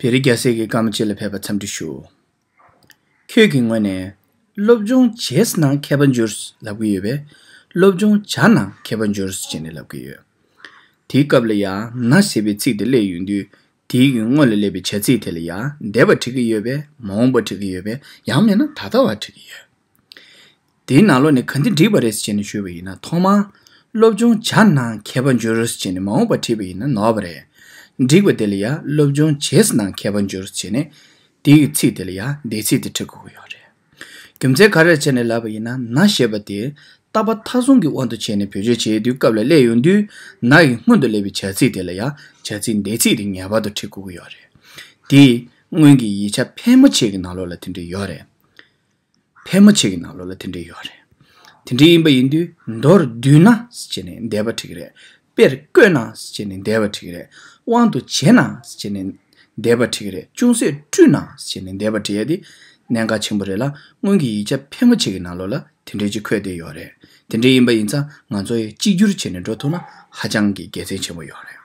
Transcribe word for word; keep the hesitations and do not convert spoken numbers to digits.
བེ་རི་རྒྱལ་སྲས་ཀྱི་བཀའ་མ་ཆེ་ལ་ཕེབས་པ་འཚམས་འདྲི་ཞུ། ཁྱོད་ཀྱི་ངོས་ནས་སློབ་སྦྱོང་བྱས་ན་མཁས་པ་འགྱུར་ལབ་ཀྱི་ཡོད་པས། སློབ་སྦྱོང་བྱ་ན་མཁས་པ་འགྱུར་ཅེས་ནས་ལབ་ཀྱི་ཡོད། དེའི་སྐབས་ལ་ཡང་ན་ཞེས་པའི་ཚིག་དེ་སླེབས་ཡོང་དུས། དེའི་གི་སྔོན་ལ་སླེབས་པའི་བྱ་ཚིག་དེ་ལ་ཡང་འདས་པ་བྲི་གི་ཡོད་པས། མ་འོངས་པ་བྲི་གི་ཡོད་པས། ཡང་མིན་ན་ད་ལྟ་བ་བྲི་གི་ཡོད། དེའི་ནང་ལོགས་ནས་ག་འདི་འགྲིག་པ་རེད་ཟེར་ནས་ཞུས་པ་ཡིན་ན། ཐོག་མར་སློབ་སྦྱོང་བྱ་ན་མཁས་པ་འགྱུར་ཟེར་ནས་མ་འོངས་པ་བྲིས་པ་ཡིན་ན་ནོར་བ་རེད། འགྲིག་པ་དེ་ལ་ཡང་སློབ་སྦྱོང་བྱས་ན་མཁས་པ་འགྱུར་ཟེར་ནས་དེའི་ཚིག་དེ་ལ་ཡང་འདས་ཚིག་དེ་འབྲི་དགོས་ཀྱི་ཡོད་རེད། རྒྱུ་མཚན་ག་རེ་བྱས་ནས་ལབ་པ་ཡིན་ན། ན་ཞེས་པ་དེ་རྟག་པ་མཐའ་བཟུང་གི་དབང་དུ་བྱས་ནས་བེད་སྤྱོད་བྱེད་དུས་སྐབས་ལ་སླེབས་ཡོང་དུས། ན་ཡི་སྔོན་དུ་སླེབས་པའི་བྱ་ཚིག་དེ་ལ་ཡང་བྱ་ཚིག་འདས་ཚིག་དེ་ངེས་པར་དུ་འབྲི་དགོས་ཀྱི་ཡོད་རེད། དེ་སྔོན་གྱི་ཡིག་ཆ་ཕལ་མོ་ཆེ་གི་ནང་ལོགས་ལ་དེ་འདྲ་ཡོད་རེད། ཕལ་མོ་ཆེ་གི་ནང་ལོགས་ལ་དེ་འདྲ་ཡོད་རེད། དེ་འདྲ་ཡིན་པ་ཡིན་དུས། མདོར་བསྡུས་ན་ཟེར་ནས་འདས་པ་བྲིས་ཀྱི་རེད། དཔེར་བཀོད་ན་ཟེར་ནས་འདས་པ་བྲིས་ཀྱི་རེད། དབང་དུ་བྱས་ན་ཟེར་ནས་འདས་པ་བྲིས་ཀྱི་རེད། ཅུང་ཟད་བཀྲུས་ན་ཟེར་ནས་འདས་པ་བྲིས་ཡ་དེ་གནད་འགག་ཆེན་པོ་རེད་ལ། སྔོན་གྱི་ཡིག་ཆ་ཕལ་མོ་ཆེ་གི་ནང་ལོགས་ལ་དེ་འདྲ་ཅིག་འཁོད་བསྡད་ཡོད་རེད། དེ་འདྲ་ཡིན་པ་ཡིན་ཙང་ང་ཚོ་ཡི་གཅིག་གྱུར་བྱས་ནས་འགྲོ་ཐུབ་ན་ཧ་ཅང་གི་དགེ་མཚན་ཆེན་པོ་ཡོད་རེད།